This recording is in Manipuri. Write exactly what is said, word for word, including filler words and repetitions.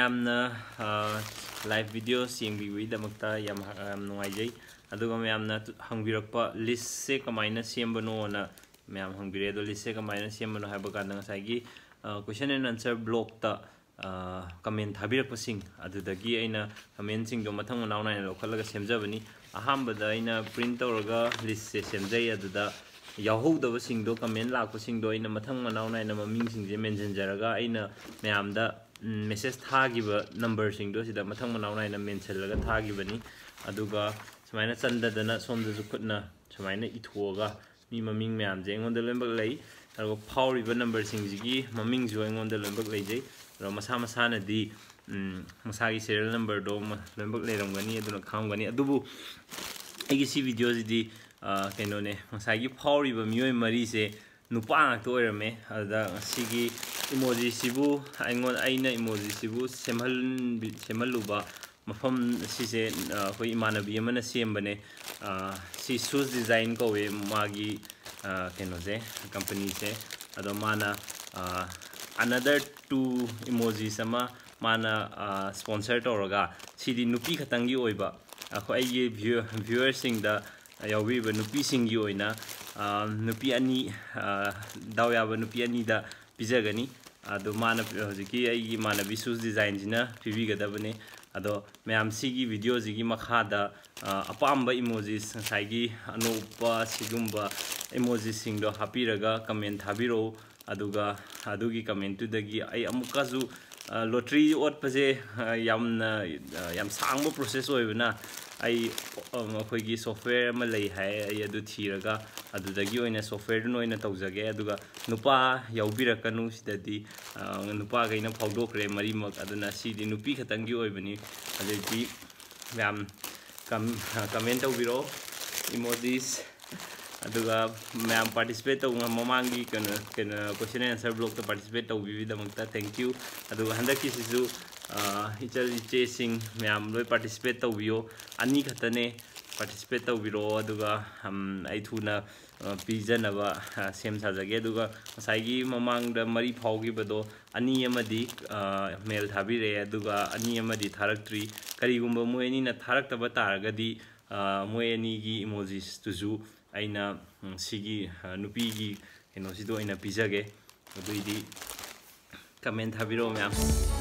ꯌꯥꯝꯅ ꯂꯥꯏꯚ ꯚꯤꯗꯤꯑꯣꯁ ꯌꯦꯡꯕꯤꯕꯒꯤꯗꯃꯛꯇ ꯌꯥꯝ ꯌꯥꯝ ꯅꯨꯡꯉꯥꯏꯖꯩ꯫ ꯑꯗꯨꯒ ꯃꯌꯥꯝꯅ ꯍꯪꯕꯤꯔꯛꯄ ꯂꯤꯁꯁꯦ ꯀꯃꯥꯏꯅ ꯁꯦꯝꯕꯅꯣꯅ ꯃꯌꯥꯝ ꯍꯪꯕꯤꯔꯛꯑꯦ꯫ ꯑꯗꯣ ꯂꯤꯁꯁꯦ ꯀꯃꯥꯏꯅ ꯁꯦꯝꯕꯅꯣ ꯍꯥꯏꯕ ꯀꯥꯟꯗ ꯉꯁꯥꯏꯒꯤ ꯀꯣꯏꯁꯟ ꯑꯦꯟ ꯑꯟꯁꯔ ꯕ꯭ꯂꯣꯛꯇ ꯀꯃꯦꯟ ꯊꯥꯕꯤꯔꯛꯄꯁꯤꯡ ꯑꯗꯨꯗꯒꯤ ꯑꯩꯅ ꯀꯃꯦꯟꯁꯤꯡꯗꯣ ꯃꯊꯪ ꯃꯅꯥꯎ ꯅꯥꯏꯅ ꯂꯧꯈꯠꯂꯒ ꯁꯦꯝꯖꯕꯅꯤ꯫ ꯑꯍꯥꯟꯕꯗ ꯑꯩꯅ ꯄ꯭ꯔꯤꯟ ꯇꯧꯔꯒ ꯂꯤꯁꯁꯦ ꯁꯦꯝꯖꯩ꯫ ꯑꯗꯨꯗ ꯌꯥꯎꯍꯧꯗꯕꯁꯤꯡꯗꯣ, ꯀꯃꯦꯟ ꯂꯥꯛꯄꯁꯤꯡꯗꯣ ꯑꯩꯅ ꯃꯊꯪ ꯃꯅꯥꯎ ꯅꯥꯏꯅ ꯃꯃꯤꯡꯁꯤꯡꯁꯦ ꯃꯦꯟꯁꯤꯟꯖꯔꯒ ꯑꯩꯅ ꯃꯌꯥꯝꯗ ꯃꯦꯁꯦꯖ ꯊꯥꯈꯤꯕ ꯅꯝꯕꯔꯁꯤꯡꯗꯣ ꯁꯤꯗ ꯃꯊꯪ ꯃꯅꯥꯎ ꯅꯥꯏꯅ ꯃꯦꯟꯁꯤꯜꯂꯒ ꯊꯥꯈꯤꯕꯅꯤ꯫ ꯑꯗꯨꯒ ꯁꯨꯃꯥꯏꯅ ꯆꯟꯗꯗꯅ ꯁꯣꯝꯗꯁꯨ ꯈꯨꯠꯅ ꯁꯨꯃꯥꯏꯅ ꯏꯊꯣꯛꯑꯒ ꯃꯤ ꯃꯃꯤꯡ ꯃꯌꯥꯝꯁꯦ ꯑꯩꯉꯣꯟꯗ ꯂꯣꯏꯅꯃꯛ ꯂꯩ꯫ ꯑꯗꯨꯒ ꯐꯥꯎꯔꯤꯕ ꯅꯝꯕꯔꯁꯤꯡꯁꯤꯒꯤ ꯃꯃꯤꯡꯁꯨ ꯑꯩꯉꯣꯟꯗ ꯂꯣꯏꯅꯃꯛ ꯂꯩꯖꯩ꯫ ꯑꯗꯣ ꯃꯁꯥ ꯃꯁꯥꯅꯗꯤ ꯃꯁꯥꯒꯤ ꯁꯦꯔꯤꯌꯦꯜ ꯅꯝꯕꯔꯗꯣ ꯂꯣꯏꯅꯃꯛ ꯂꯩꯔꯝꯒꯅꯤ, ꯑꯗꯨꯅ ꯈꯪꯉꯝꯒꯅꯤ꯫ ꯑꯗꯨꯕꯨ ꯑꯩꯒꯤ ꯁꯤ ꯚꯤꯗꯤꯑꯣꯁꯤꯗꯤ ꯀꯩꯅꯣꯅꯦ, ꯉꯁꯥꯏꯒꯤ ꯐꯥꯎꯔꯤꯕ ꯃꯤꯑꯣꯏ ꯃꯔꯤꯁꯦ ꯅꯨꯄꯥ ꯉꯥꯛꯇ ꯑꯣꯏꯔꯝꯃꯦ꯫ ꯑꯗꯨꯗ ꯉꯁꯤꯒꯤ ꯏꯃꯣꯖꯤꯁꯤꯕꯨ ꯑꯩꯉꯣꯟ ꯑꯩꯅ ꯏꯃꯣꯖꯤꯁꯤꯕꯨ ꯁꯦꯝꯍꯟ ꯁꯦꯝꯍꯜꯂꯨꯕ ꯃꯐꯝ ꯑꯁꯤꯁꯦ ꯑꯩꯈꯣꯏ ꯏꯃꯥꯟꯅꯕꯤ ꯑꯃꯅ ꯁꯦꯝꯕꯅꯦ꯫ ꯁꯤ ꯁꯨꯁ ꯗꯤꯖꯥꯏꯟ ꯀꯧꯋꯦ ꯃꯥꯒꯤ ꯀꯩꯅꯣꯁꯦ, ꯀꯝꯄꯅꯤꯁꯦ꯫ ꯑꯗꯣ ꯃꯥꯅ another two emojis ꯑꯃ ꯃꯥꯅ ꯁ꯭ꯄꯣꯟꯁꯔ ꯇꯧꯔꯒ, ꯁꯤꯗꯤ ꯅꯨꯄꯤ ꯈꯛꯇꯪꯒꯤ ꯑꯣꯏꯕ, ꯑꯩꯈꯣꯏ ꯑꯩꯒꯤ ꯚ꯭ꯌꯨꯋꯔꯁꯤꯡꯗ ꯌꯥꯎꯕꯤꯔꯤꯕ ꯅꯨꯄꯤꯁꯤꯡꯒꯤ ꯑꯣꯏꯅ ꯅꯨꯄꯤ ꯑꯅꯤ, ꯗꯥꯎ ꯌꯥꯕ ꯅꯨꯄꯤ ꯑꯅꯤꯗ ꯄꯤꯖꯒꯅꯤ꯫ ꯑꯗꯣ ꯃꯥꯅ ꯍꯧꯖꯤꯛꯀꯤ ꯑꯩꯒꯤ ꯏꯃꯥꯟꯅꯕꯤ ꯁꯨꯁ ꯗꯤꯖꯥꯏꯟꯁꯤꯅ ꯄꯤꯕꯤꯒꯗꯕꯅꯤ꯫ ꯑꯗꯣ ꯃꯌꯥꯝ ꯁꯤꯒꯤ ꯚꯤꯗꯤꯑꯣꯁꯤꯒꯤ ꯃꯈꯥꯗ ꯑꯄꯥꯝꯕ ꯏꯃꯣꯖꯤꯁ, ꯉꯁꯥꯏꯒꯤ ꯑꯅꯣꯛꯄ ꯁꯤꯒꯨꯝꯕ ꯏꯃꯣꯖꯤꯁꯤꯡꯗꯣ ꯍꯥꯞꯄꯤꯔꯒ ꯀꯃꯦꯟ ꯊꯥꯕꯤꯔꯛꯎ꯫ ꯑꯗꯨꯒ ꯑꯗꯨꯒꯤ ꯀꯃꯦꯟꯇꯨꯗꯒꯤ ꯑꯩ ꯑꯃꯨꯛꯀꯁꯨ ꯂꯣꯇ꯭ꯔꯤ ꯑꯣꯠꯄꯁꯦ ꯌꯥꯝꯅ ꯌꯥꯝ ꯁꯥꯡꯕ ꯄ꯭ꯔꯣꯁꯦꯁ ꯑꯣꯏꯕꯅ, ꯑꯩ ꯑꯩꯈꯣꯏꯒꯤ ꯁꯣꯐꯋꯦꯌꯔ ꯑꯃ ꯂꯩ ꯍꯥꯏ, ꯑꯩ ꯑꯗꯨ ꯊꯤꯔꯒ ꯑꯗꯨꯗꯒꯤ ꯑꯣꯏꯅ ꯁꯣꯐꯋꯦꯌꯔꯗꯨꯅ ꯑꯣꯏꯅ ꯇꯧꯖꯒꯦ꯫ ꯑꯗꯨꯒ ꯅꯨꯄꯥ ꯌꯥꯎꯕꯤꯔꯛꯀꯅꯨ ꯁꯤꯗꯗꯤ, ꯅꯨꯄꯥꯈꯩꯅ ꯐꯥꯎꯗꯣꯛꯈ꯭ꯔꯦ ꯃꯔꯤꯃꯛ꯫ ꯑꯗꯨꯅ ꯁꯤꯗꯤ ꯅꯨꯄꯤ ꯈꯛꯇꯪꯒꯤ ꯑꯣꯏꯕꯅꯤ꯫ ꯑꯗꯩꯗꯤ ꯃꯌꯥꯝ ꯀꯃꯦꯟ ꯇꯧꯕꯤꯔꯛꯑꯣ, ꯏꯃꯣꯖꯤꯁ꯫ ꯑꯗꯨꯒ ꯃꯌꯥꯝ ꯄꯥꯔꯇꯤꯁꯤꯄꯦꯠ ꯇꯧꯕ, ꯃꯃꯥꯡꯒꯤ ꯀꯩꯅꯣ ꯀꯩꯅꯣ ꯀꯣꯏꯁꯟ ꯑꯦꯟ ꯑꯟꯁꯔ ꯕ꯭ꯂꯣꯛꯇ ꯄꯥꯔꯇꯤꯁꯤꯄꯦꯠ ꯇꯧꯕꯤꯕꯒꯤꯗꯃꯛꯇ thank you꯫ ꯑꯗꯨꯒ ꯍꯟꯗꯛꯀꯤꯁꯤꯁꯨ ꯏꯆꯜ ꯏꯆꯦꯁꯤꯡ ꯃꯌꯥꯝ ꯂꯣꯏ ꯄꯥꯔꯇꯤꯁꯤꯄꯦꯠ ꯇꯧꯕꯤꯌꯣ꯫ ꯑꯅꯤ ꯈꯛꯇꯅꯦ ꯄꯥꯔꯇꯤꯁꯤꯄꯦꯠ ꯇꯧꯕꯤꯔꯛꯑꯣ꯫ ꯑꯗꯨꯒ ꯑꯩ ꯊꯨꯅ ꯑ, ꯄꯤꯖꯅꯕ, ꯑ, ꯁꯦꯝ ꯁꯥꯖꯒꯦ꯫ ꯑꯗꯨꯒ ꯉꯁꯥꯏꯒꯤ ꯃꯃꯥꯡꯗ ꯃꯔꯤ ꯐꯥꯎꯈꯤꯕꯗꯣ ꯑꯅꯤ ꯑꯃꯗꯤ, ꯑ, ꯃꯦꯜ ꯊꯥꯕꯤꯔꯛꯑꯦ, ꯑꯗꯨꯒ ꯑꯅꯤ ꯑꯃꯗꯤ ꯊꯥꯔꯛꯇ꯭ꯔꯤ꯫ ꯀꯔꯤꯒꯨꯝꯕ ꯃꯣꯏ ꯑꯅꯤꯅ ꯊꯥꯔꯛꯇꯕ ꯇꯥꯔꯒꯗꯤ, ꯑ, ꯃꯣꯏ ꯑꯅꯤꯒꯤ ꯏꯃꯣꯖꯤꯁꯇꯨꯁꯨ ꯑꯩꯅ, ꯎꯝ, ꯁꯤꯒꯤ, ꯑ, ꯅꯨꯄꯤꯒꯤ ꯀꯩꯅꯣꯁꯤꯗ ꯑꯣꯏꯅ ꯄꯤꯖꯒꯦ꯫ ꯑꯗꯨꯏꯗꯤ ꯀꯃꯦꯟ ꯊꯥꯕꯤꯔꯛꯑꯣ ꯃꯌꯥꯝ꯫